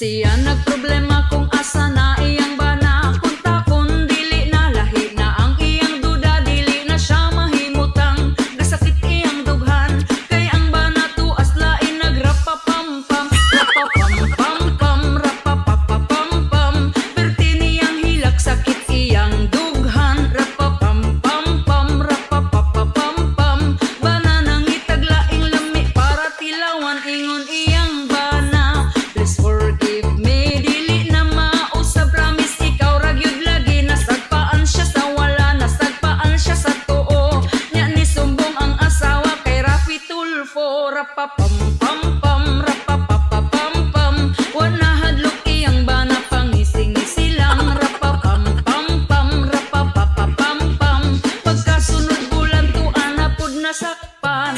Siya nagproblema kung asa na iyang bana. Kunta kung dili na lahi na ang iyang duda. Dili na siya mahimutang, gasakit iyang dughan. Kay ang bana tuas lain nagrapapampam. Rapapampampam, rapapapampam. Perti niyang hilak, sakit iyang dughan. Rapapampampam, rapapapampam. Bana nangitag laing lami para tilawan. Ingon iyang bana, "Please forgive me. Dili na mausab, promise ikaw ra gyud lagi." Nasagpaan siya sa wala, nasagpaan siya sa tuo. Nya ni sumbong ang asawa kay Raffy Tulfo. Rapapampampam, rapapapampam. Wa hadlok iyang bana, pangising-ngisi lang. Rapapampampam, rapapapampam. Pagkasunod bulan, tuan na pud nasakpan.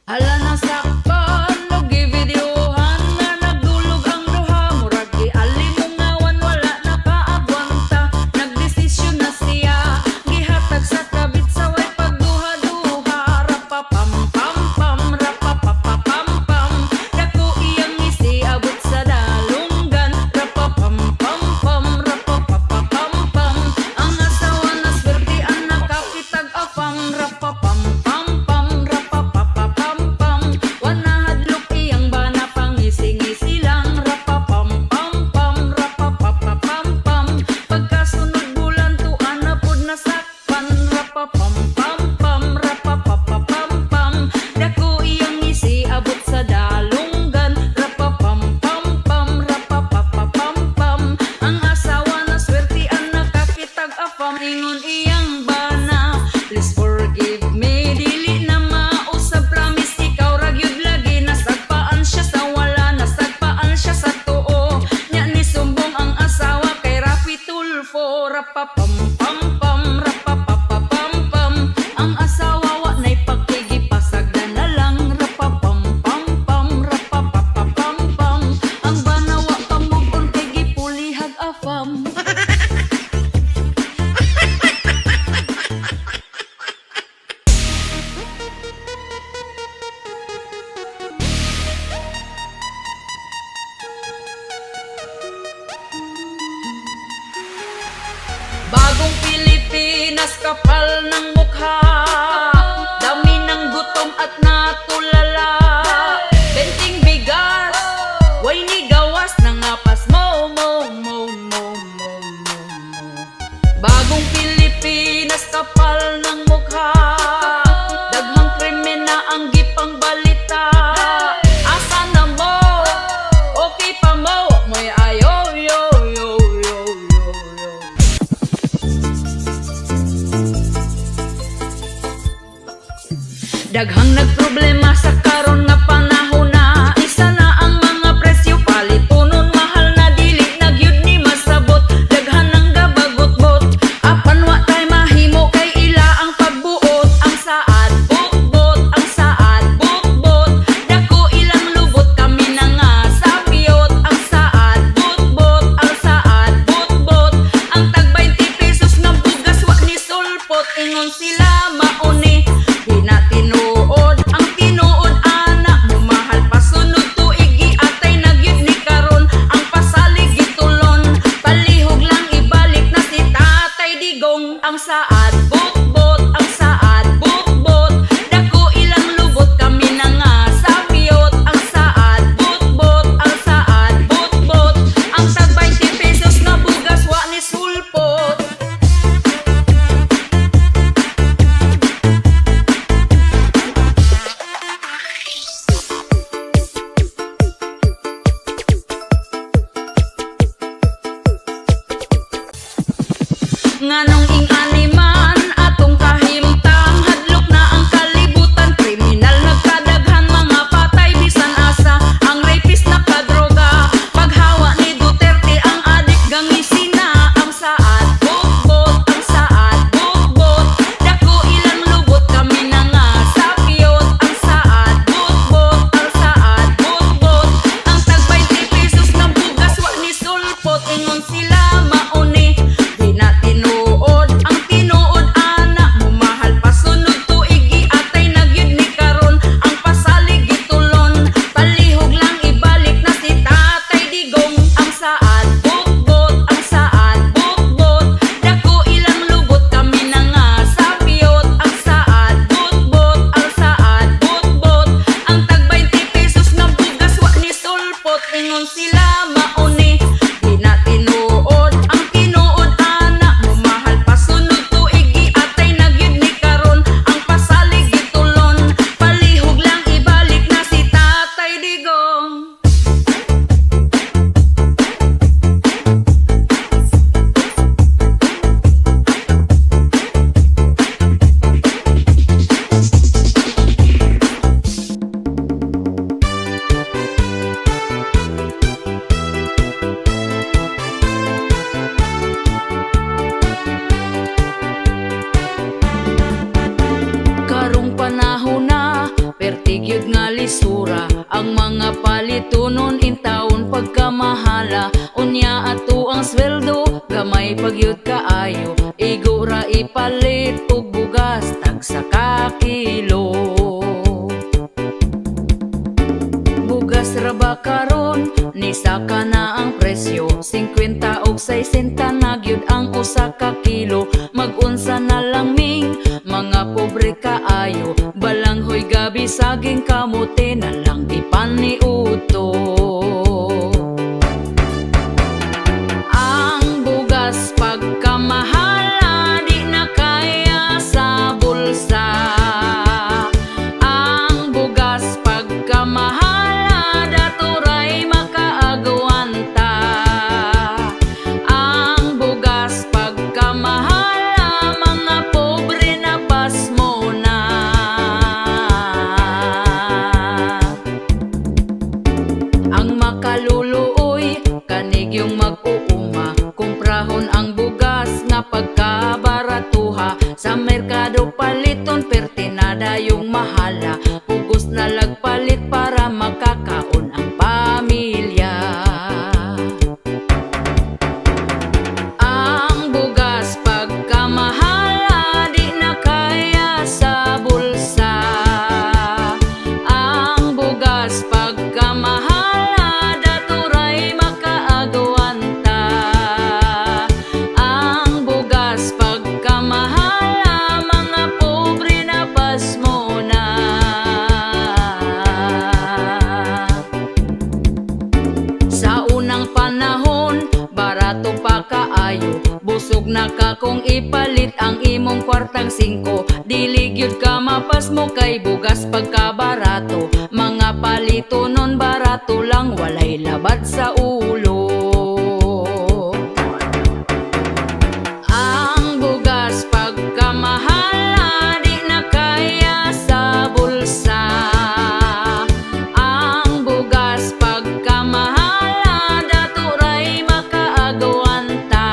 Hala, nasakpan og givideohan na nagdulog ang duha. Murag gialimungawan, wala na kaagwanta. Nagdesisyon na siya, gihatag sa kabit sa way pagduha-duha. Rapapampampam, rapapapampam. Dako iyang ngisi, abot sa dalunggan. Rapapampampam, rapapapampam. Ang asawa na swerte ang nakakitag afam. Rapapampampam, rapapapampam. Wa nahadlok iyang bana, pangisi-ngisi lang. Rapapampampam, rapapapampam. Pagkasunod bulan, tuan na pud nasakpan. Rapapampampam, rapapapampam. Dako iyang ngisi, abot sa dalunggan. Rapapampampam, rapapapampam. Ang asawa na swerte ang nakakitag afam. Ingon iyang bana, "Please forgive me. Dili na mausab, promise ikaw ra gyud lagi." Nasagpaan siya sa wala, nasagpaan siya sa tuo. Nya ni sumbong ang asawa kay Raffy Tulfo. Rapapampampam, rapapapampam. Ang asawa wa nay pakigipasagdan na lang. Rapapampampam, rapapapampam. Ang bana wa pa move on kay gipulihag afam. Bagong Pilipinas, kapal ng mukha. Dami ng gutom at natulala. Benteng bigas, way ni gawas. Nangapas mo, mo, mo, mo, mo, mo, mo. Bagong Pilipinas, kapal ng mukha. Daghang krimen na ang gipang balita. Asa na mo? Okay pa mo? Mo'y ayo, yo, yo, yo, yo, yo. Daghang nagproblema sa karon nga panahon na. Isa na ang mga presyo, palitonon mahal na, dili na gyud ni masabot. Daghan ang gabagot-bot, apan wa tay mahimo kay ila ang pagbuot. Ang saad bot-bot, ang saad bot-bot. Dako ilang lubot, kami na nga sapiyot. Ang saad bot-bot, ang saad bot-bot. Ang tag 20 pesos nga bugas wa ni sulpot. Ingon sila mauni, di na tinuod. Ang tinuod ana mumahal pa sunod tuig, giatay na gyud ni karon. Ang pasalig gitulon, palihog lang ibalik na si Tatay Digong. Ang saad bot-bot, ang saad bot-bot. Dako ilang lubot, kami na nga sapiyot. Ang saad bot-bot, ang saad bot-bot. Ang tag 20 pesos nga bugas wa ni sulpot. Nganong ing-ani man atong kahimtang? Hadlok na ang kalibutan, kriminal nagkadaghan, mga patay bisan asa. Ang rapist nakadroga, paghawa ni Duterte ang adik gangisina. Ang saad bot-bot, ang saad bot-bot. Dako ilang lubot, kami na nga sapiyot. Ang saad bot-bot, ang saad bot-bot. Ang tag 20 pesos ng bugas gyud kaayo. Igo ra ipalit og bugas, tagsa ka kilo. Bugas ra ba karon, nisaka na ang presyo, 50 og 60 na gyud ang usa ka kilo. Mag-unsa na lang ming mga pobre kaayo? Balanghoy, gabi, saging, kamote na lang ipaniudto. Ang bugas pagkamahala, di na kaya sa bulsa. Ang bugas pagkamahala, dato ray makaagwanta. Ang bugas pagkamahala, mga pobre na pasmo na. Ang makaluluoy, kanigyong mag-uuma, kumprahon ang bugas nga pagkabaratuha. Sa merkado paliton, pertinada yung mahala. Pugos na lagpalit para makakaon ang pamilya. Ang bugas pagkamahala, di na kaya sa bulsa. Ang bugas pagkamahala, dato ray makaagwanta. Ang bugas pagkamahala, mga pobre na pasmo na. Sa unang panahon, barato pa kaayo. Busog na ka kung ipalit ang imong kwartang 5. Dili gyud ka mapasmo kay bugas pagkabarato. Mga palito nun barato lang, walay labad sa ulo. Ang bugas pagkamahala, di na kaya sa bulsa. Ang bugas pagkamahala, dato ray makaagwanta.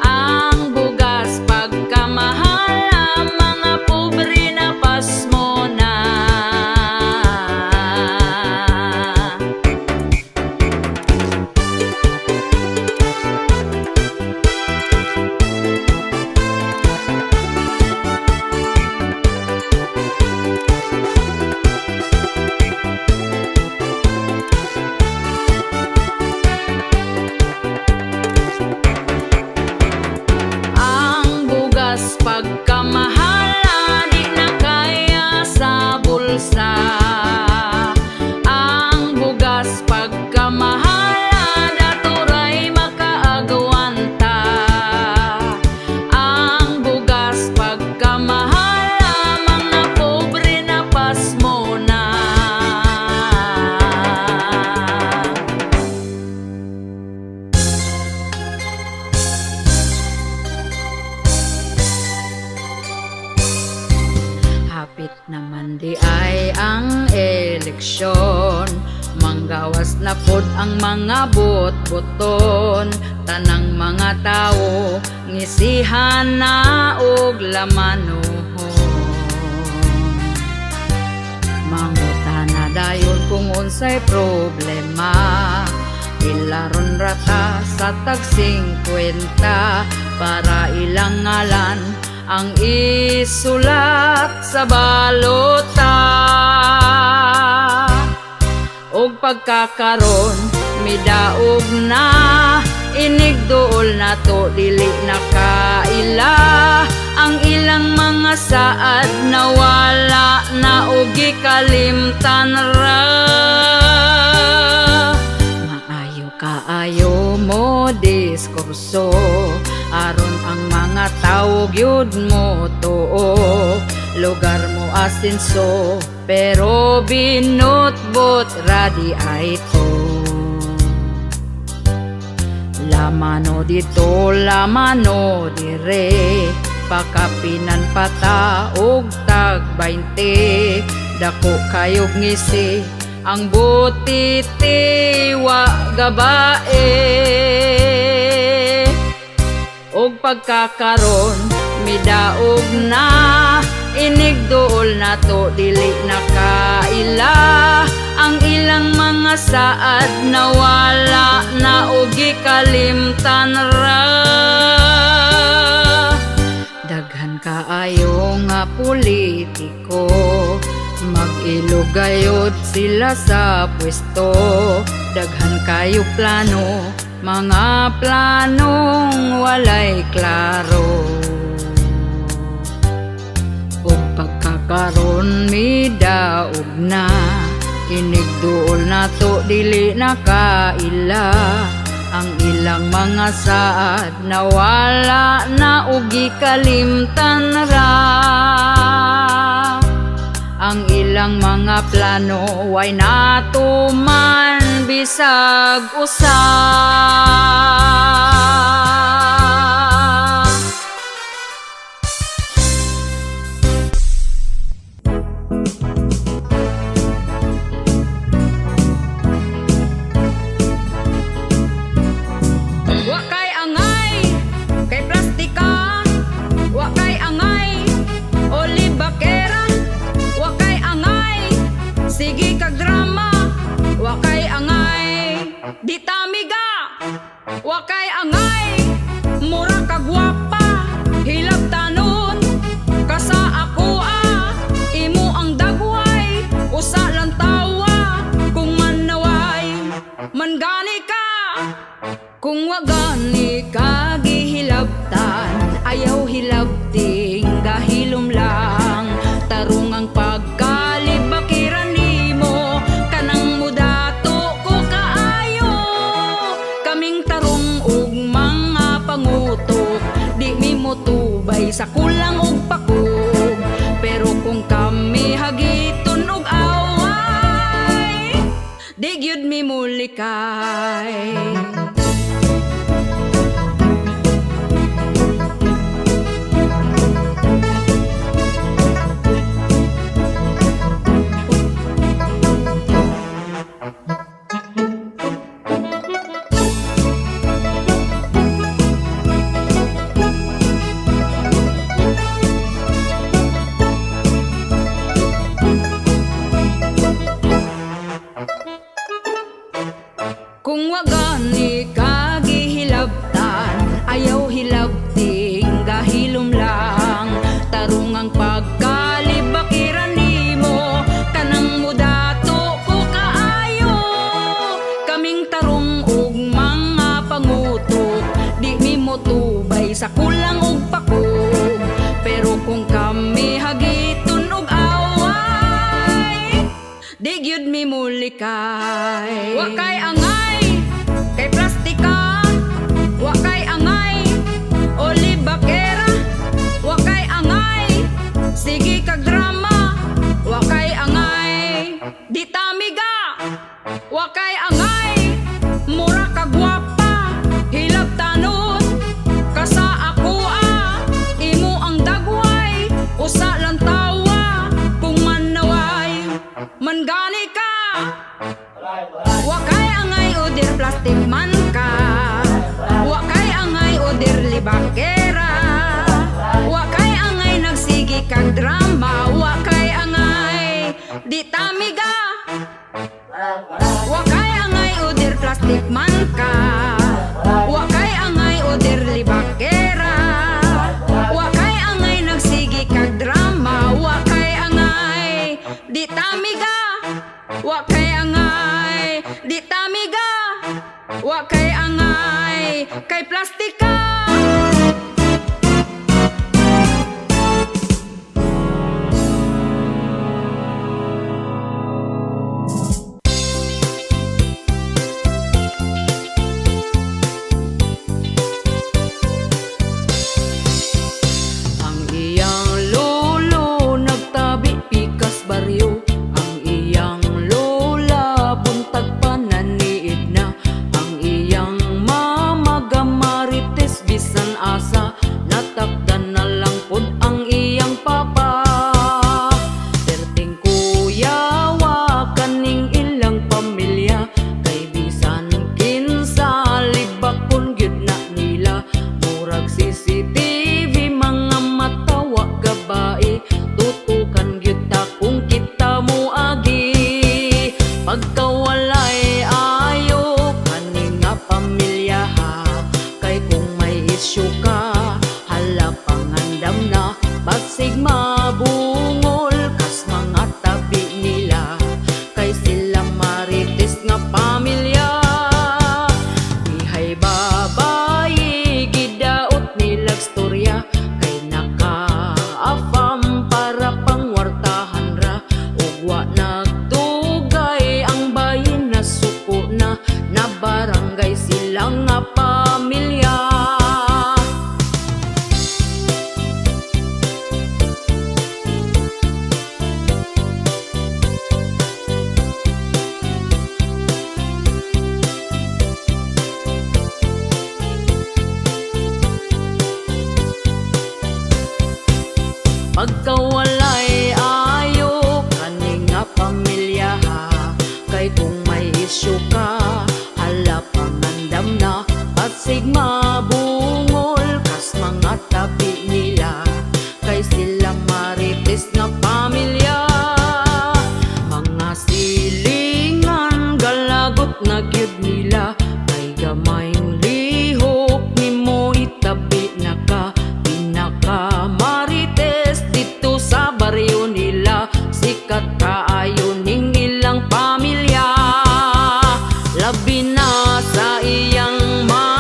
Ang bugas pagkamahala, mga pobre na pasmo na. Ang bugas pagkamahala, di na kaya sa bulsa. Ang bugas pagkamahala, dato ray makaagwanta. Ang bugas pagkamahala, mga pobre na pasmo na. Hapit naman di ay ang eleksyon, manggawas na pod ang mga bot-boton. Tanang mga tawo ngisihan na og lamanohon. Mangutana dayon kung unsay problema. Ilaron rata sa tag 50 para ilang ngalan ang isulat sa balota. Og pagkakaron midaog na, inigduol na to, dili na kaila. Ang ilang mga saad nawala na og gikalimtan ra. Maayo kaayo mo diskurso aron ang mga tawo gyud mo tuo. Lugar mo asenso pero binutbot ra di ay to. Lamano dito, lamano dire, pakapinan pata og tag 20. Dako kayog ngisi ang butiti, wa gabae. Og pagkakaron midaog na, inigduol na to, dili na kaila. Ang ilang mga saad nawala na og gikalimtan ra. Politiko, mag-ilo gayod sila sa pwesto. Daghan kayo plano, mga planong walay klaro. Ug pagkakaron midaog na, inigduol nato dili na kaila. Ang ilang mga saad nawala na ug gikalimtan ra. Ang ilang mga plano way natuman bisag usa. Wa kay angay kay plastika. Wa kay angay olibakera. Wa kay angay sige kag drama. Wa kay angay di tamiga. Wa kay angay mura kag gwapa. Hilabtanon ka sa akoa. Imo ang dagway usa lang tawa. Kung manaway man gani ka. Kung wa gani ka gihilabtan, ayaw hilabting gahilom lang. Tarong ang pagkalibakiran nimo, kanang mudato ko kaayo. Kaming tarong og mga pangutok, di mi motubay sa kulang og pakog. Pero kung kami hagiton og away, di gyud mi mulikay. Kung wa gani ka gihilabtan, ayaw hilabting gahilom lang. Tarong ang pagkalibakiran nimo, kanang mudato ko kaayo. Kaming tarong og mga pangutok, di mi motubay sa kulang og pakog. Pero kung kami hagiton og away, di gyud mi mulikay. Wa kay angay kay plastika. Wa kay angay olibakera. Wa kay angay sige kag drama. Wa kay angay di tamiga. Wa kay angay mura kag gwapa. Hilabtanon ka sa akoa. Imo ang dagway usa lang tawa. Kung manaway man gani ka. Wa kay angay oder plastic man ka. Wa kay angay oder libakera. Wa kay angay nagsige kag drama. Wa kay angay di tamiga. Wa kay angay oder plastic man ka. Wa kay angay oder libakera. Wa kay angay nagsige kag drama. Wa kay angay di tamiga. Wa kay angay di tamiga. Wa kay angay kay plastika. Ang iyang lolo nagtabi pikas baryo. Ang iyang lola buntag pa naniid na. Ang iyang mama gamarites. Basig mabungol kas mga tabi nila, kay sila marites nga pamilya. Mga silingan galagot na gyud nila, kay gamayng lihok nimo itabi na ka. Pinaka marites dito sa baryo nila, sikat kaayo ning ilang pamilya, labi na sa iyang mama.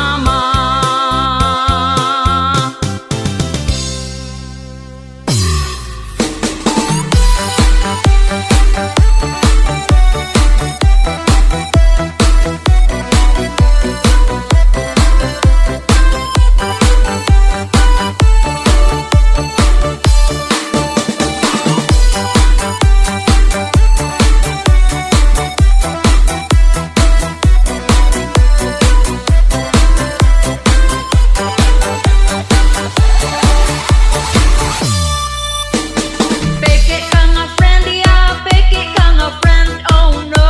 Peke ka nga friend, yeah, peke ka nga friend, oh no.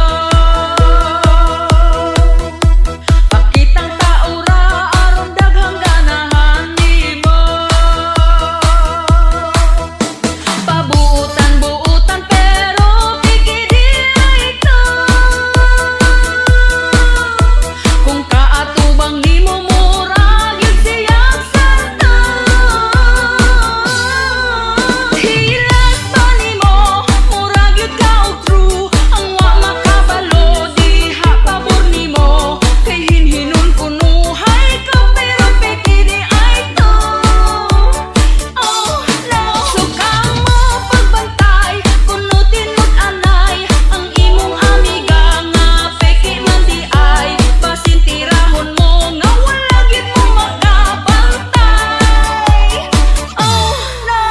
Pakitang tao ra aron daghang ganahan nimo. Pabuotan-buotan pero peke diay to. Kung kaatubang nimo mura gyud siyang santo. Hilas ba nimo, mura gyud ka og true. Ang wa makabalo diha pabor nimo, kay hinhinon kunuhay ka pero peke diay to. Oh no. So kamo pagbantay kuno tinud-anay ang imong amiga nga peke man diay, basin tirahon mo nga wala gyud mo makabantay. Oh no.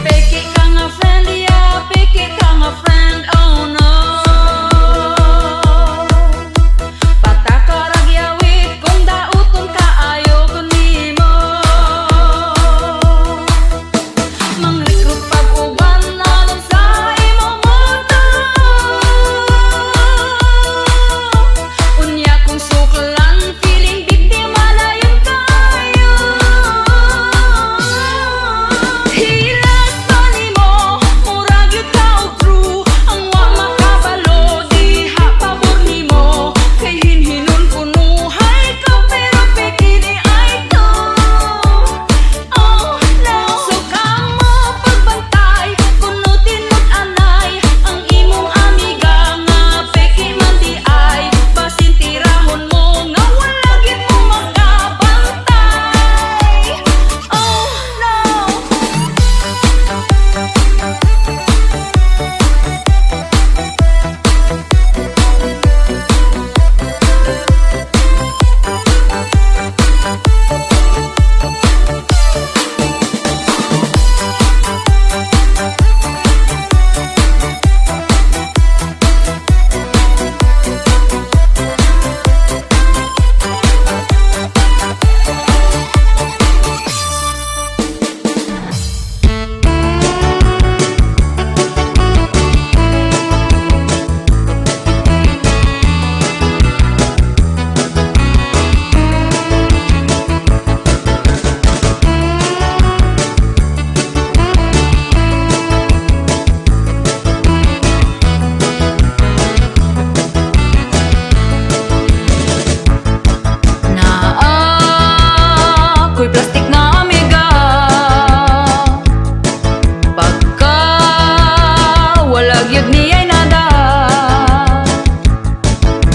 Peke ka nga friend, yeah, peke ka nga friend, oh no. Pataka ra gyawit kung dauton kaayo ko nimo. Mangrecruit pag uban alang sa imong mundo. Unya kung suklan, feeling biktima na gyud kayo. Hilas ba nimo, mura gyud ka og true. Ang wa makabalo diha pabor nimo, kay hinhinon kunuhay ka pero peke diay to. Oh no. So kamo pagbantay kuno tinud-anay ang imong amiga nga peke man diay, basin tirahon mo nga wala gyud mo makabantay. Oh no. Naa ko'y plastic nga amiga, pagka wala gyud niya'y nada.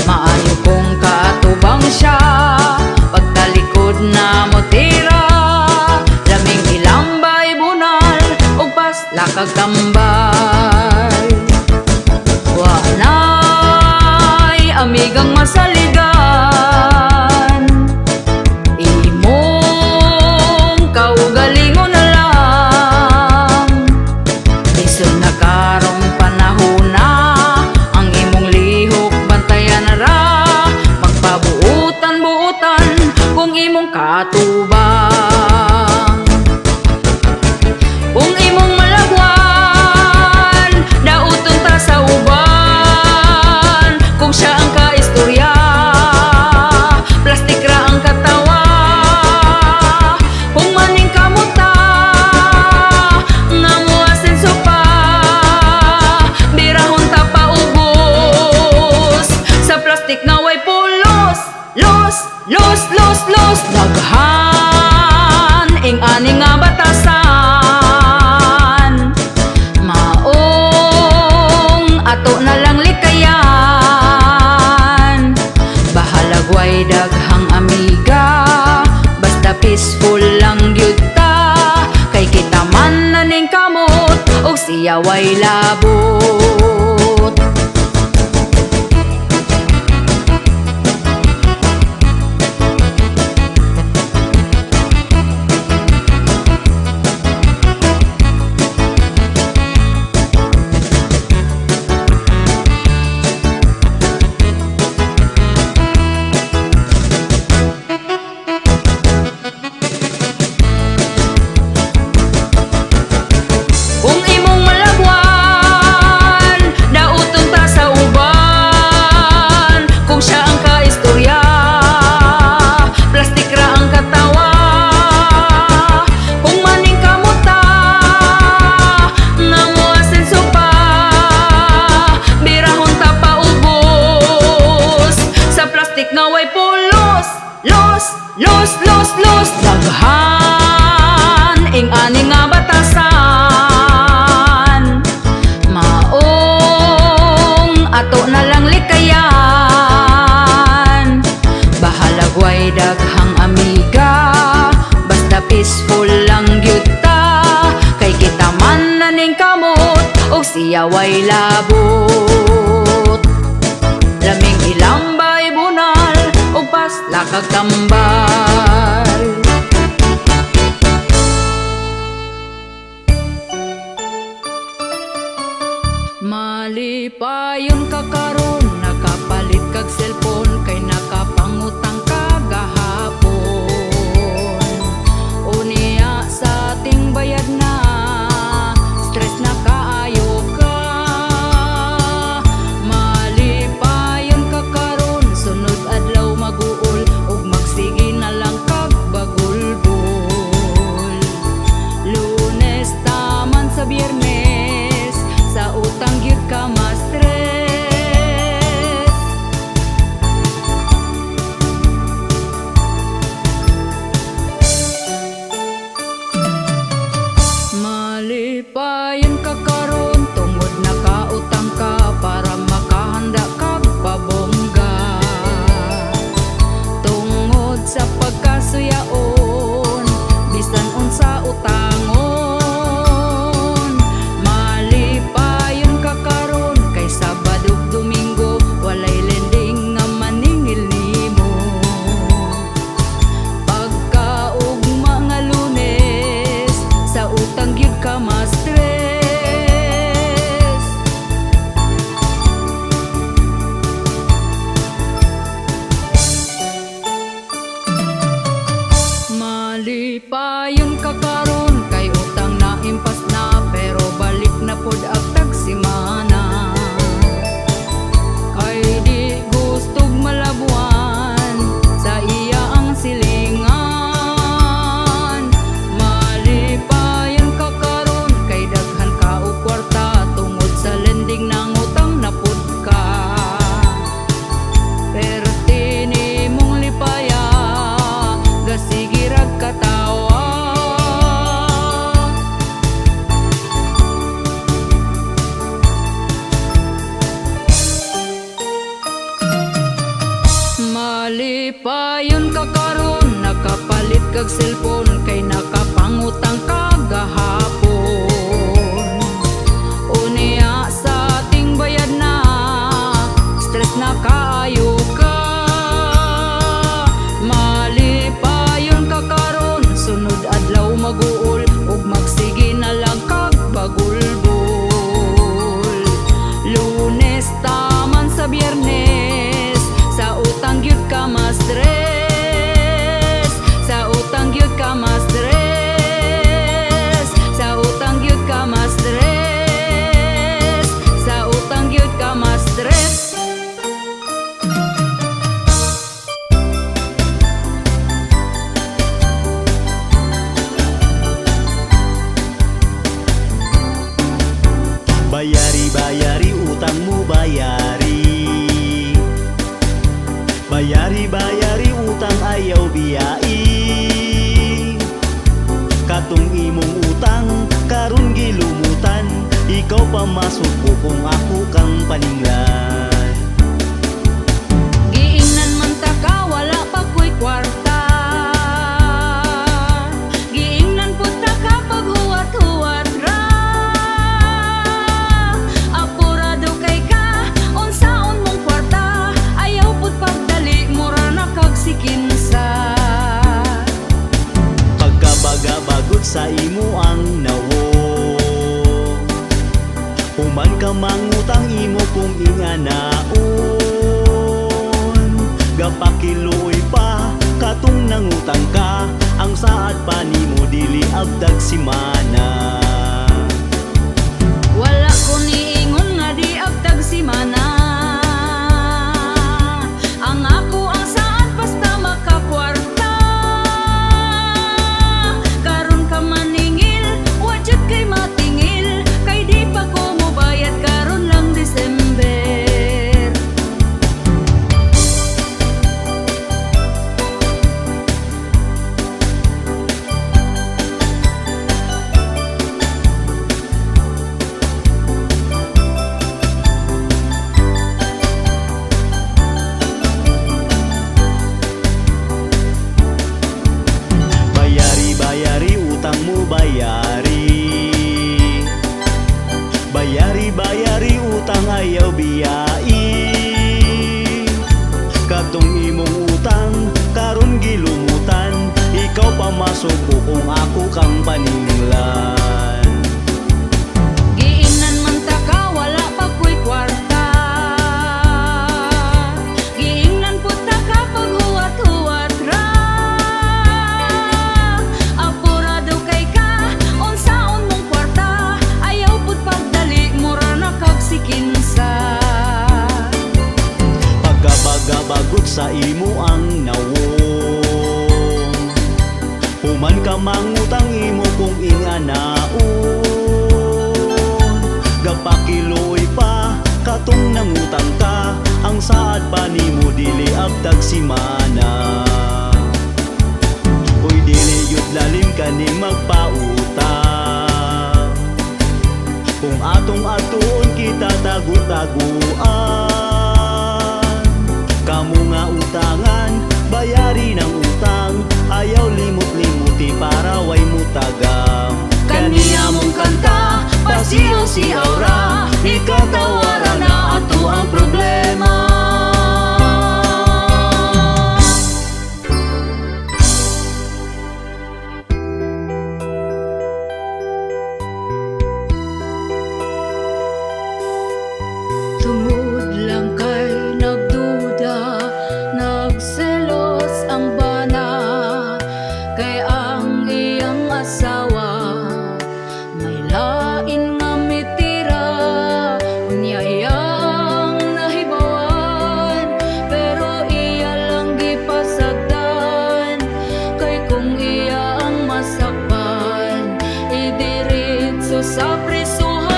Maayo kong kaatubang siya, pagtalikod na mo tira. Laming hilambay bunal og paslakag tambay. Wa na'y amigang masaligan. atubang. Kung imong malagwan, dauton ta sa uban. Kung siya ang kaistorya, plastik ra ang katawa. Kung maningkamot ta nga moasenso pa, birahon ta paubos sa plastik nga way pulos. Los, los, los, los. Daghan ing ani nga batasan, maong ato na lang likayan. Bahalag way daghang amiga, basta peaceful lang gyud ta, kay kita man naning kamot og siya way labot. Kung imong malagwan, dauton ta sa uban. Kung siya ang kaistorya, plastik ra ang katawa. Kung maningkamot ta nga moasenso pa, birahon ta paubos sa plastik nga way pulos. Los, los, los, los. Daghan ing ani nga batasan, maong ato na lang likayan. Bahalag way daghang amiga, basta peaceful lang gyud ta, kay kita man naning kamot og siya way labot. Laming ilambay bunal og paslakag tambal. Malipayon ka karon, nakapalit kag cellphone, kay nakapangutang ka gahapon. Unya sa ting bayad na, stress na kaayo ka. Malipayon ka karon, sunod adlaw maguol ug magsige na lang kag bagulbol. Lunes taman sa Biyernes, sa utang gyud ka ma-stress. Malipayon ka karon tungod nakautang ka para makahanda kag pabongga. Tungod sa pagkasuyaon, bisan unsa utangon. Malipayon ka karon kay Sabado ug Domingo, walay lending nga maningil nimo. Pagkaugma nga Lunes, sa utang gyud ka ma-stress. Malipayon ka karon kay utang na impas na, pero balik na pod ang tagsimana. Kay di gustog malabuan sa iya ang silingan. Malipayon ka karon kay daghan ka og kwarta tungod sa lending nangutang na pud ka. Perti nimong lipaya, gasige rag katawa. Malipayon ka karon, nakapalit kag cellphone, kay nakapangutang ka gahapon. Unya sa ting bayad na, stress na kaayo ka. Malipayon ka karon, sunod adlaw maguol ug magsige na lang kag bagulbol. Lunes taman sa Biyernes, sa utang gyud ka ma-stress. Sa pa masuko kung ako kang paninglan. Giingnan man ta ka, wala pa ko'y kwarta. Giingnan pud ta ka, paghuwat-huwat ra. Apurado kay ka, unsaon mong kwarta? Ayaw pud pagdali, mura na kag sikinsa. Pagkabaga-bagot sa imo ang nawong, human ka mangutang, imo kong inganaon. Gapakiluoy pa katong nangutang ka, ang saad pa nimo dili abtag simana. Wala ko niingon nga di abtag simana. Ang ako ang saad basta makakwarta. Karon ka maningil, wa jud kay matingil, kay di pa ko mobayad, karon lang December. Bayari, bayari utang mo, bayari. Bayari, bayari utang, ayaw biyai. Katong imong utang karon gilumutan, ikaw pa masuko kung ako kang paninglan. Giingnan man ta ka, wala pa ko'y kwarta. Giingnan pud ta ka, paghuwat-huwat ra. Apurado kay ka, unsaon mong kwarta? Ayaw pud pagdali, mura na kag sikinsa. Pagkabaga-bagot sa imo ang nawong, human ka mangutang, imo kong inganaon. Gapakiluoy pa katong nangutang ka, ang saad pa nimo dili abtag simana. Uy, dili yun lalim kaning magpautang, kung atong atuon kita tagu-taguan. Kamu nga utangan, bayari ng utang. Ayaw limot-limuti para way mutagam. Kaniya mong kanta, pasiyaw-siyaw ra. Ikatawara na ato ang problema. Tungod lang kay nagduda, nagselos ang bana, kay ang iyang asawa may lain nga mitira. Unya iyang nahibawan, pero iya lang gipasagdan, kay kung iya ang masakpan, idiretso sa prisuhan.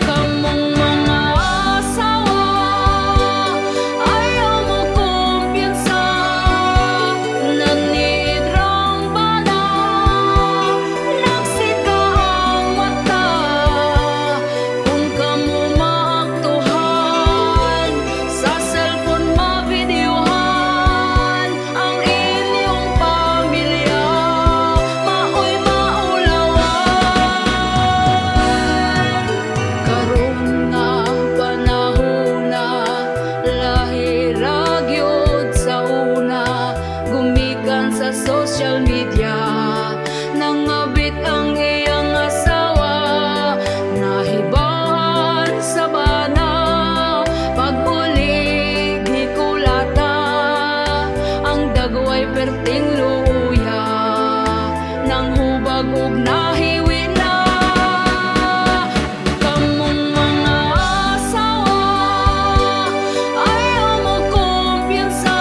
Kamong mga asawa, ayaw mo kumpiyansa. Naniidrang bana, nagsika ang mata. Kung kamo maaktuhan, sa cellphone mavideohan, ang inyong pamilya maoy maulawan. Karon nga panahona, lahi ra gyud sa una. Gumikan sa social media, nangabit ang iyang asawa. Nahibawan sa bana, pag-uli gikulata. Ang dagway perting luya, nang hubag og nahiwi na. Kamong mga asawa, ayaw mo kumpiyansa.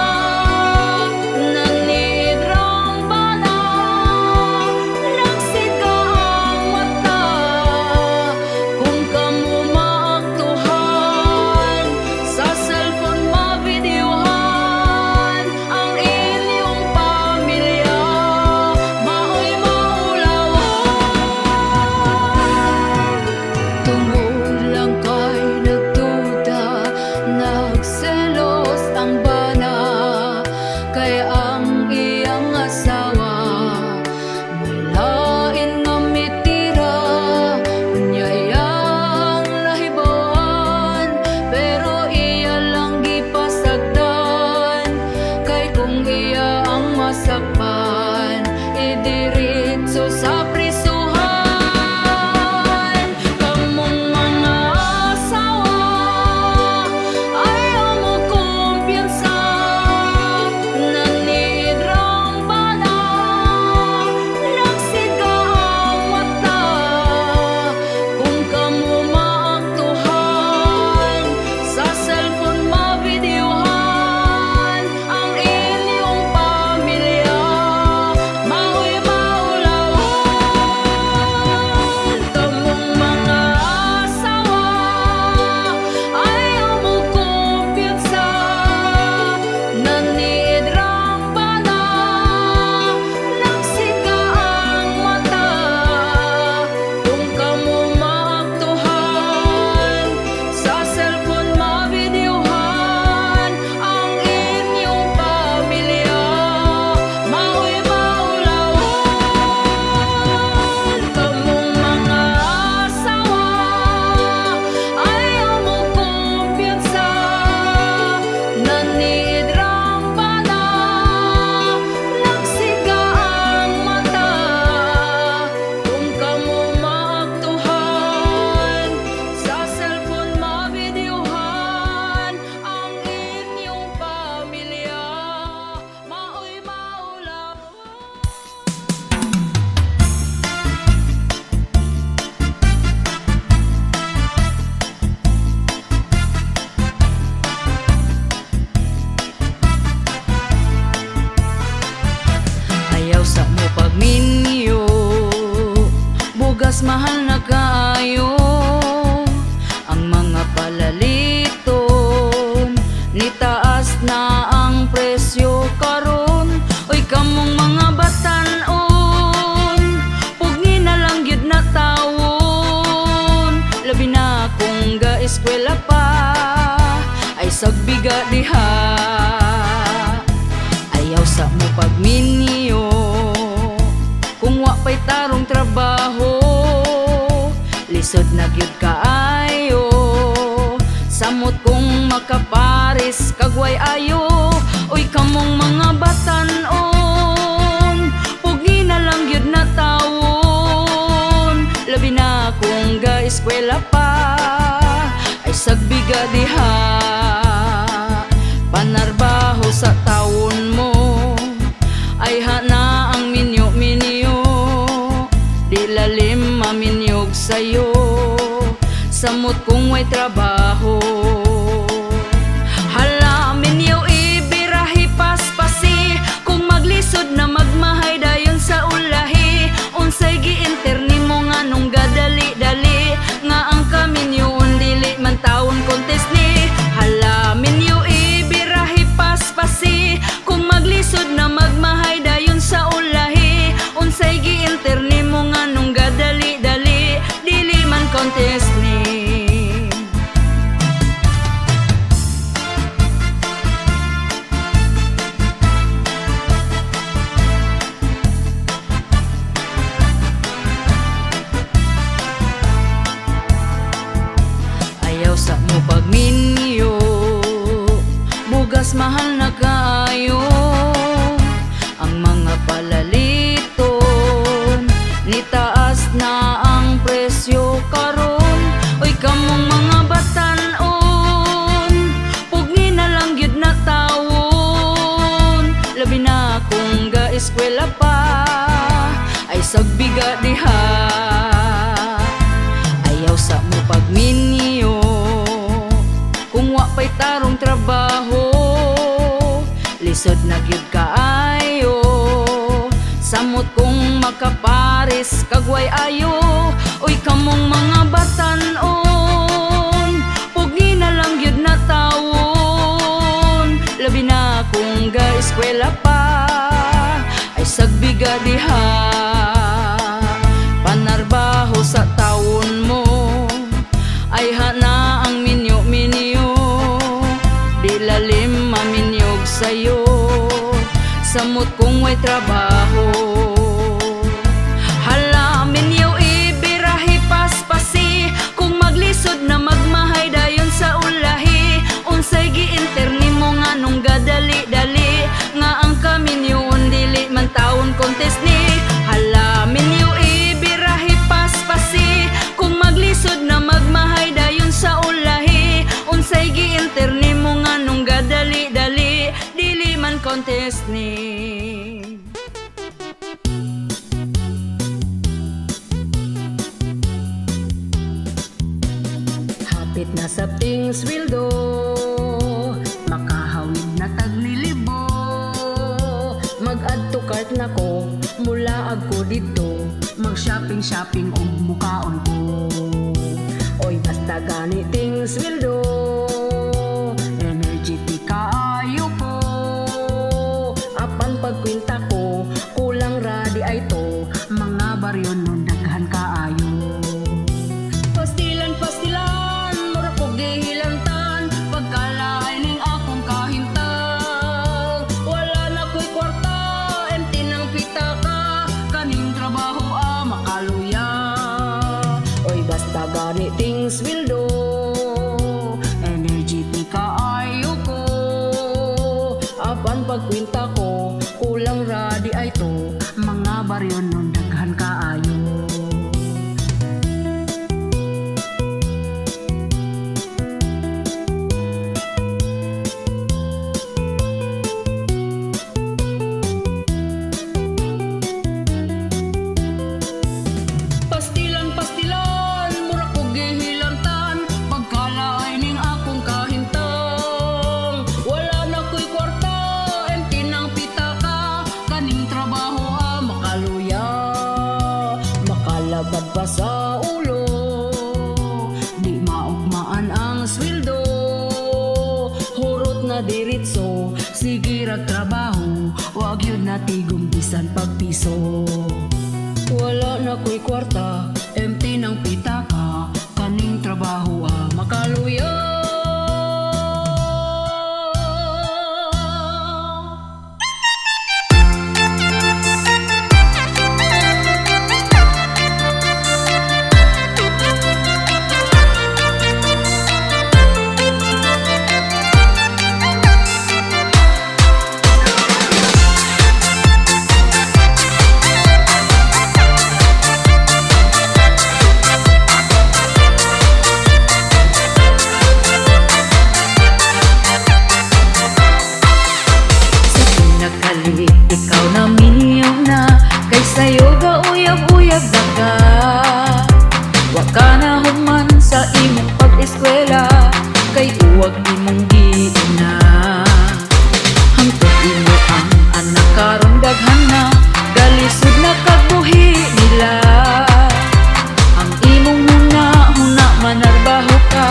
Naniidrang bana, Ayaw sa mo pagminyo, bugas mahal na kaayo. Ang mga palaliton, nitaas na ang presyo karon. Oy, kamong mga batanon, pugni na lang gyud na tawon. Labi na kung ga-eskwela pa, ay sagbiga diha. Ayaw sa mo pagminyo kung wa pa'y tarong trabaho. Lisod na gyud kaayo, samot kung makapares kag way ayo. Uy, kamong mga batanon, pugni na lang gyud na tawon. Labi na kung ga-eskwela pa, ay sagbiga diha. Panarbaho sa tawon mo, ay hana ang minyo-minyo. Di lalim maminyog sayo, samot kung way trabaho. Hala, minyo ibirahi paspasi. Kung maglisod na magmahay dayon sa ulahi. Unsay gi-enter nimo nga nung gadali-dali, nga ang kaminyoon dili man taon contest ni? Hala, minyo ibirahi paspasi. Kung maglisod na magmahay dayon sa ulahi. Unsay gi-enter nimo nga nung gadali-dali, dili man contest ni? Ayaw sa mo pagminyo, bugas mahal na kaayo. Ang mga palaliton, nitaas na ang presyo karon. Uy, kamong mga batanon, pugni na lang gyud na tawon. Labi na kung ga-eskwela pa, ay sagbiga diha. Ayaw sa mo pagminyo kung wa pa'y tarong trabaho. Lisod na gyud kaayo, samot kung makapares kag way ayo. Uy, kamong mga batanon, pugni na lang gyud na tawon. Labi na kung ga-eskwela pa, ay sagbiga diha. Panarbaho sa tawon mo, ay hana ang minyo-minyo. Di lalim maminyog sayo, samot kung way trabaho. Hala, minyo ibirahi paspasi. Kung maglisod na magmahay dayon sa ulahi. Unsay gi-enter nimo nga nung gadali-dali, nga ang kaminyoon dili man taon contest ni? Hala, minyo ibirahi paspasi. Kung maglisod na magmahay dayon sa ulahi. Unsay gi-enter nimo nga nung gadali-dali, dili man contest ni? Hapit na sa ting sweldo, makahawid na taglilibo. Mag-add to cart na ko, mulaag ko dito. Mag-shopping shopping og mukaon ko. Oy, basta gani ting sweldo, energetic kaayo ko. Apan pagkwenta ko, kulang ra di ay to. Mga baryo nun daghan kaayo. Pastilan, pastilan, mura ko gihilantan. Pagkalain ning akong kahintang, wala na ko'y kwarta, empty ng pitaka. Kaning trabaho ah, makaluya. Oy, basta gani ting sweldo, energetic kaayo ko. Apan pagkwenta ko, kulang ra di ay to. Mga baryo nun daghan kaayo. Pastilan, pastilan, mura ko gihilantan. Pagkalain ning akong kahintang, wala na ko'y kwarta, empty ng pitaka. Kaning trabaho ah, Labad pa sa ulo, di maugmaan ang sweldo. Hurot na diretso, sige rag trabaho, wa gyud na tigom bisan pagpiso. Wala na ko'y kwarta, empty ng pitaka. Kaning trabaho ah, makaluya. Sa pinakali, ikaw na minyo na. Kay sayo ga uyab-uyab na ka. Wa ka na human sa imong pag-eskwela, kay uwag imong giuna. Hangtod imo ang anak karon daghan na, galisod na kag buhi nila. Ang imong huna-huna manarbaho ka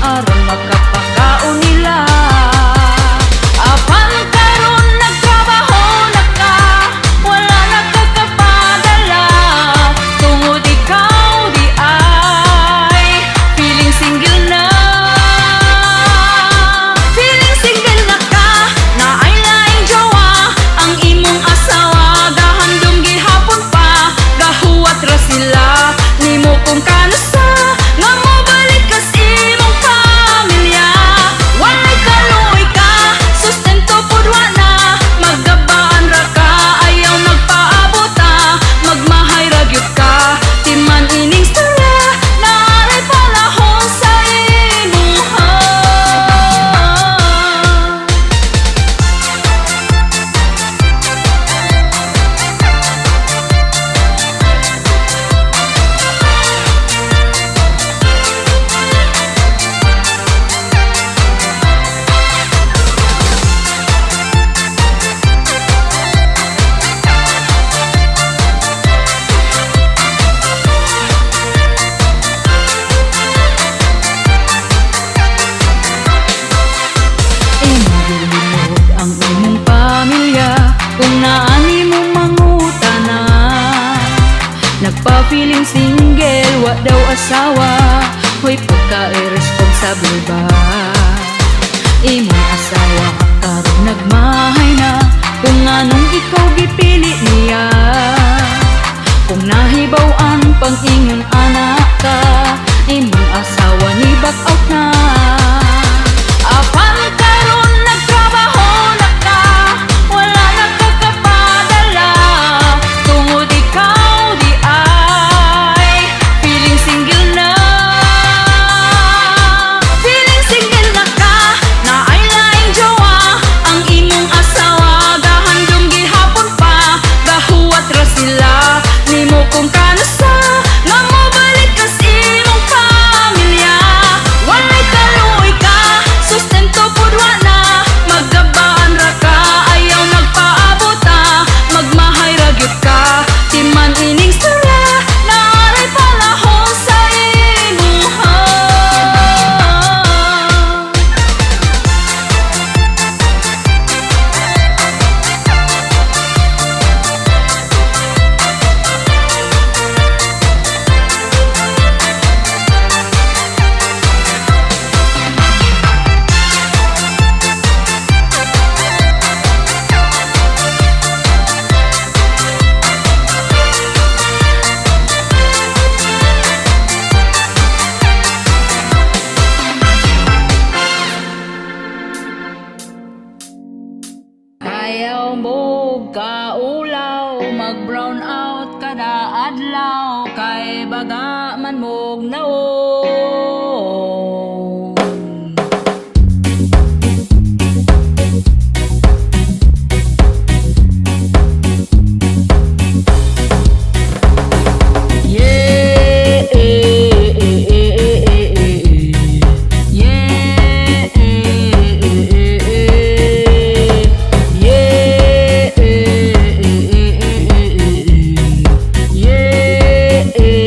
aron makapakaon nila. Apan karon nagtrabaho na ka, wala na ka kapadala. Tungod ikaw di ay feeling single na. Feeling single na ka, naay laing jowa. Ang imong asawa gahandom gihapon pa, gahuwat ra sila nimo kung kanusa nga mobalik ka sa imong pamilya. Walay kaluoy ka, sustento pud wa na. Maggabaan ra ka, ayaw nagpaabota. Magmahay ra gyud ka, timan ining storya naaray panahon sa imuha. Imong gilimod ang imong pamilya kung naa nimo mangutana. Nagpa-feeling single, wa daw asawa. Hoy, pagka-irresponsible ba? Imong asawa karon nagmahay na, kung nganong ikaw gipili niya? Kung nahibaw-an pang ingon anak ka, imong asawa ni back out na. Apan karon nagtrabaho na ka, wala na ka kapadala. Tungod ikaw di ay feeling single na. Feeling single na ka, naay laing jowa. Ang imong asawa gahandom gihapon pa, gahuwat ra sila nimo kung kanusa nga mobalik ka sa imong pamilya. Walay kaluoy ka, sustento pud wa na. Maggabaan ra ka, ayaw nagpaabota. Magmahay ra gyud ka, timan ining storya naaray panahon sa imuha. Ayaw mo kaulaw, mag brown out kada adlaw, kay baga man mog naong. Yeah, eh, eh, eh, eh, eh, eh, eh. Yeah, eh, eh, eh, eh. Yeah, eh, eh, eh, eh, eh, eh. Yeah, eh,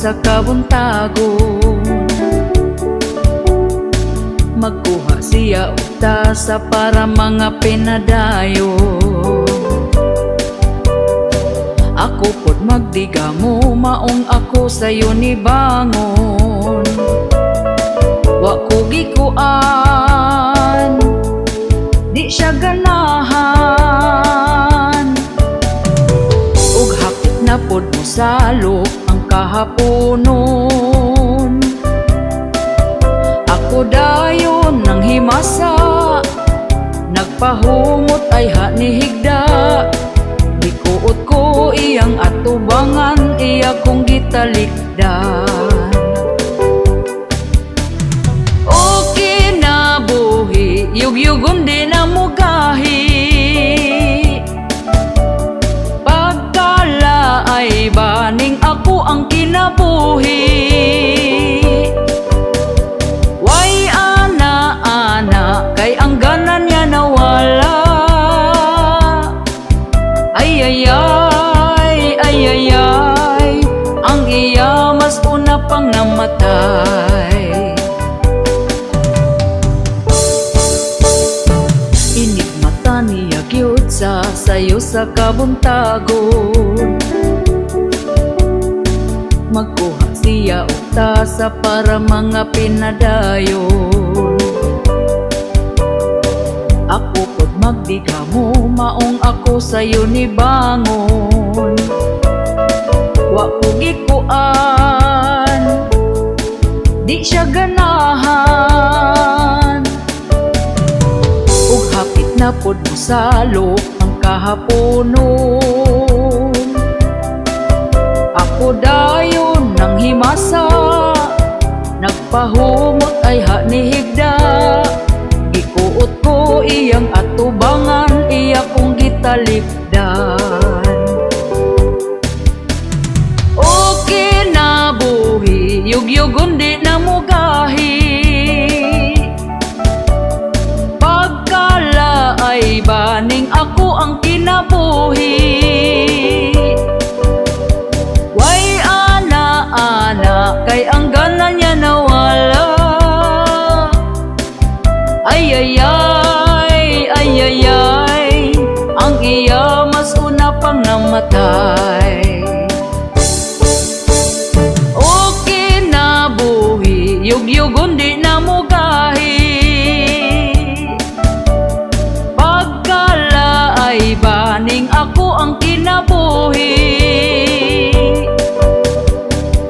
sa kabuntagon. Magkuha siya og tasa para mga pinadayon. Ako pod magdigamo, maong ako sayo ni bangon. Wa ko gikuan, di siya ganahan. Ug hapit na pod mosalop ang kahaponon. Ako dayon nang himasa, nagpahumot ayha ni higda. Gikuot ko iyang atubangan, iya kong gitalikdan. O kinabuhi, yugyugon di na mugahi. Pagkalaay baning ako ang kinabuhi. Way ana ana kay ang gana niya nawala. Ay ay ay ay ay ay, ang iya mas una pang namatay. Inigmata niya gyud sa sayo sa kabuntagon. Magkuha siya og tasa para mga pinadayon. Ako pod magdigamo, maong ako sayo ni bangon. Wa ko gikuan, di siya ganahan. Ug hapit na pod mosalop ang kahaponon. Ako dayon nang himasa, nagpahumot ayha ni higda. Gikuot ko iyang atubangan, iya kong gitalikdan. O kinabuhi, yugyugon di na mugahi. Pagkalaay baning ako ang kinabuhi. Way ana ana kay ang gana niya nawala. Ay ay ay ay ay ay, ang iya mas una pang namatay. O kinabuhi, yugyugon di na mugahi. Pagkalaay baning ako ang kinabuhi.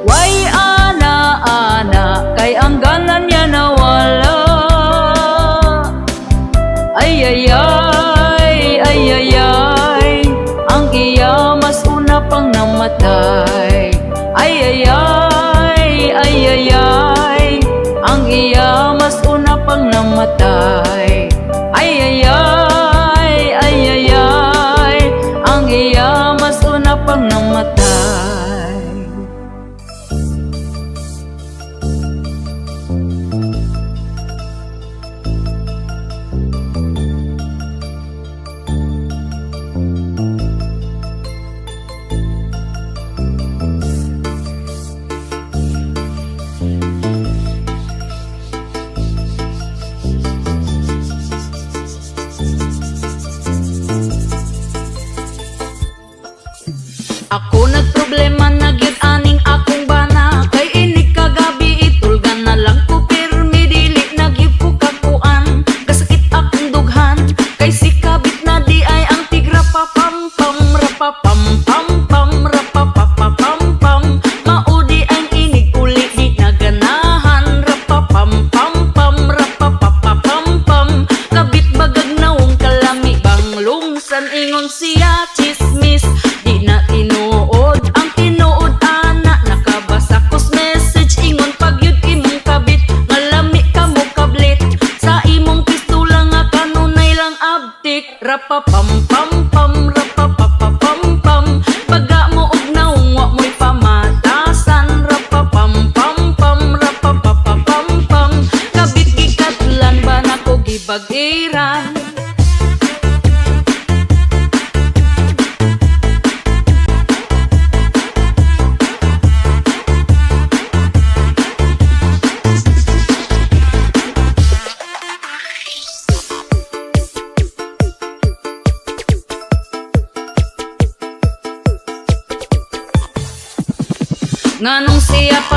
Way ana ana kay ang gana niya nawala. Ay ay ay ay ay ay, ang iya mas una pang namatay. Ay ay ay ay ay ay, ang iya mas una pang namatay. Ay ay ay ay ay ay, ang iya mas una pang namatay.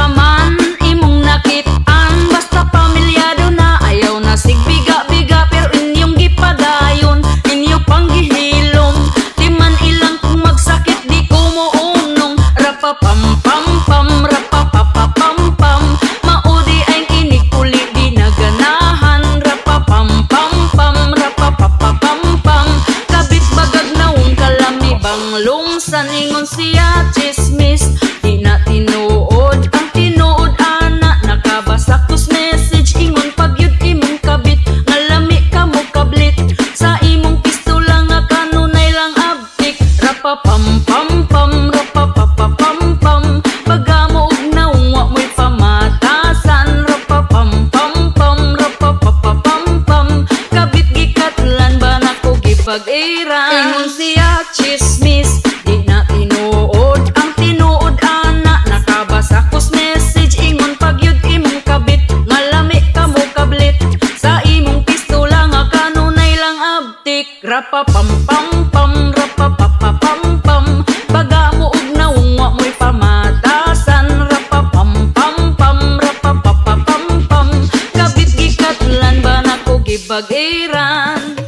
Unsa man imong nakitaan, basta pamilyado na. Ayaw na sigbiga-biga, pero inyong gipadayon, inyo pang gihilom. Di man ilang kung magsakit, di ko mo unong. Rapa pam pam pam, rapa pa pa pam pam. Mao diay inig puli, di naganahan. Rapa pam pam pam, rapa pa pa pam pam. Kabit bagag naong kalami banglongsan. Ingon siya chismis, di na tinuod. Ang tinuod ana, nakabasa kus message. Ingon pagyud imong kabit, nga lami ka mo kablit sa imong pistola nga kanunay lang abtik. Rapa pam pam pam, rapa pa pa pam pam. Baga mo og naong, wa mo'y pamatasan. Rapa pam pam pam, rapa pa pa pam pam. Kabit gikatlan ba nako gipag-iran. Ingon siya chismis, di na tinuod. Ang tinuod ana, nakabasa kus message. Ingon pagyud imong kabit, nga lami ka mo kablit sa imong pistola nga kanunay lang abtik. Rapa pam pam pam, rapa pa pa pam pam. Baga mo og naong, wa mo'y pamatasan. Rapa pam pam pam, rapa pa pa pam pam. Kabit gikatlan ba nako gibag-iran.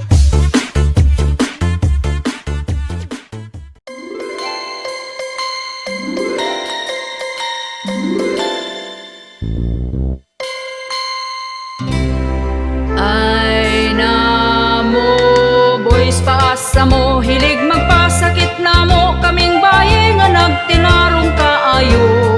Ay namo boys, paasa mo, hilig magpasakit na mo. Kaming baye nga nagtinarong kaayo,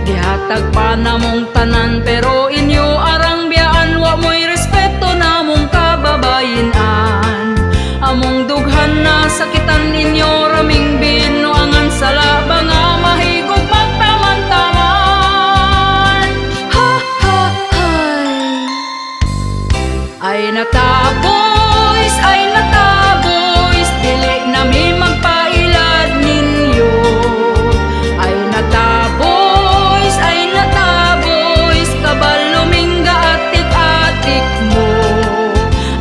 gihatag pa namong tanan, pero inyo arang biyaan. Wa mo'y respeto namong kababayenan. Among dughan na sakitan, inyo raming binuangan. Sala ba nga mahigog magtaman-taman? Ha ha hay. Ay nata boys, ay nata boys, dili nami magpailad ninyo. Ay nata boys, ay nata boys, kabalo mingga atik-atik mo.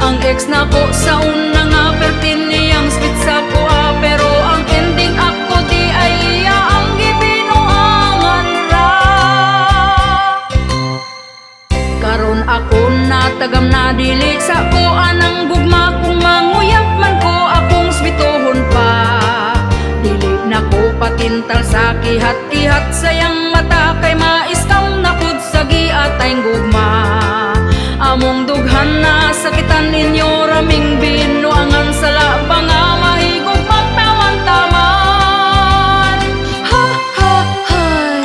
Ang ex na ko sa una nga pertin niyang spit sa kuha, pero ang ending ako di ay iya ang gibinuangan ra. Karon ako natagam na dili sa ko anang gugma. Kung manguyab man ko, akong swituhon pa. Dili na ko patintal sa kihat-kihat sayang mata, kay ma-scam na pud sa giatay gugma. Among dughan na sakitan, inyo raming binuangan. Sala ba nga mahigog magtaman-taman? Ha ha hay.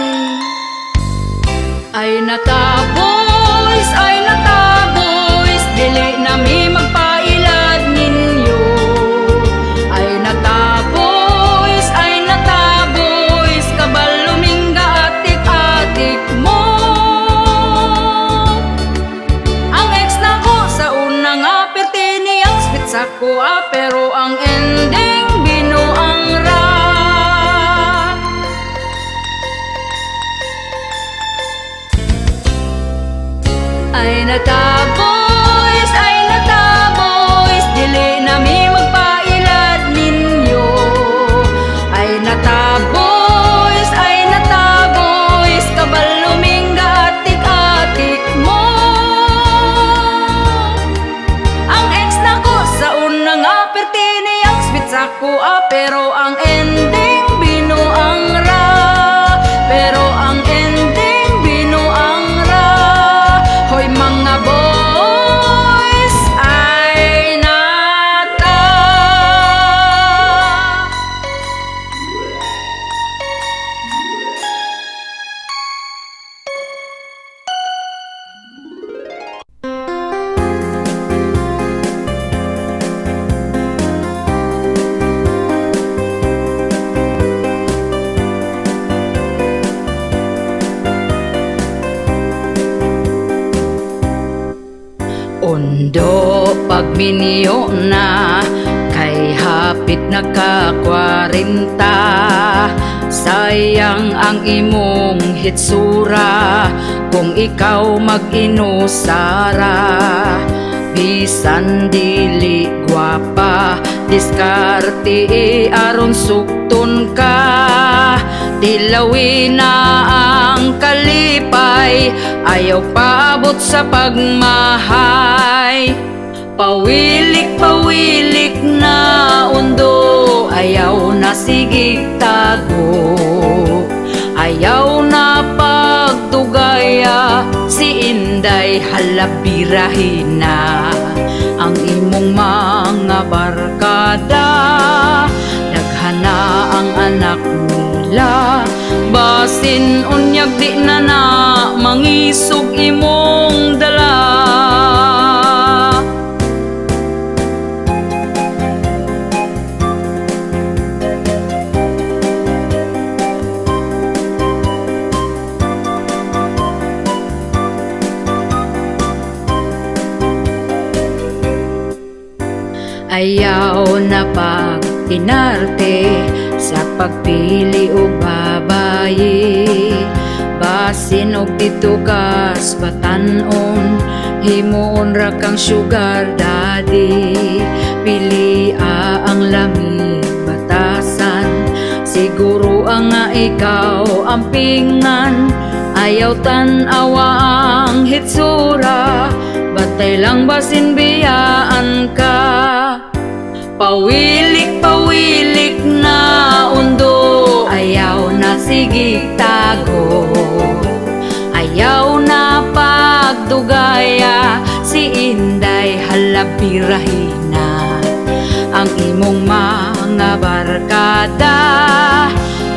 Ay nata boys, ay nata boys, dili nami magpailad ninyo. Ay nata boys, ay nata boys, kabalo mingga atik-atik mo. Ang ex na ko sa una nga perti niyang spit sa kuha, pero ang ending binuang ra. Ay nata boys, ay nata boys, dili nami magpailad ninyo. Ay nata boys, ay nata boys, kabalo mingga atik-atik mo. Ang ex na ko sa una nga perti niyang spit sa kuha, pero ang ending binuang ra. Pero ang ending binuang ra. Hoy mga boys, ay nata. Ondo pagminyo na, kay hapit na ka 40. Sayang ang imong hitsura kung ikaw mag-inusara. Bisan dili gwapa, diskarte aron sukton ka. Tilawi na ang kalipay, ayaw paabot sa pagmahay. Pawilik, pawilik na, undo. Ayaw na sige tago, ayaw na pagdugaya. Si Inday, halabirahin na ang imong mga barkada. Daghan na ang anak nila. Basin unyag di na na mangisog imong dala. Ayaw na pag-inarte sa pagpili og babaye. Basin og didto kas batan-on, himuon ra kang sugar daddy. Pilia ang lami batasan, siguro ang nga ikaw ang pingan. Ayaw tan-awa ang hitsura, batay lang basin biyaan ka. Pawilik, pawilik na, undo. Ayaw na sige tago, ayaw na pagdugaya. Si Inday, halabirahin na ang imong mga barkada.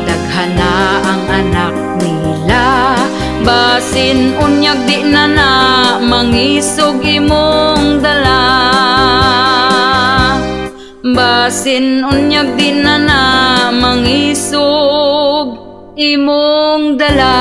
Daghan na ang anak nila. Basin unyag di na na mangisog imong dala. Basin unyag di na na mangisog imong dala.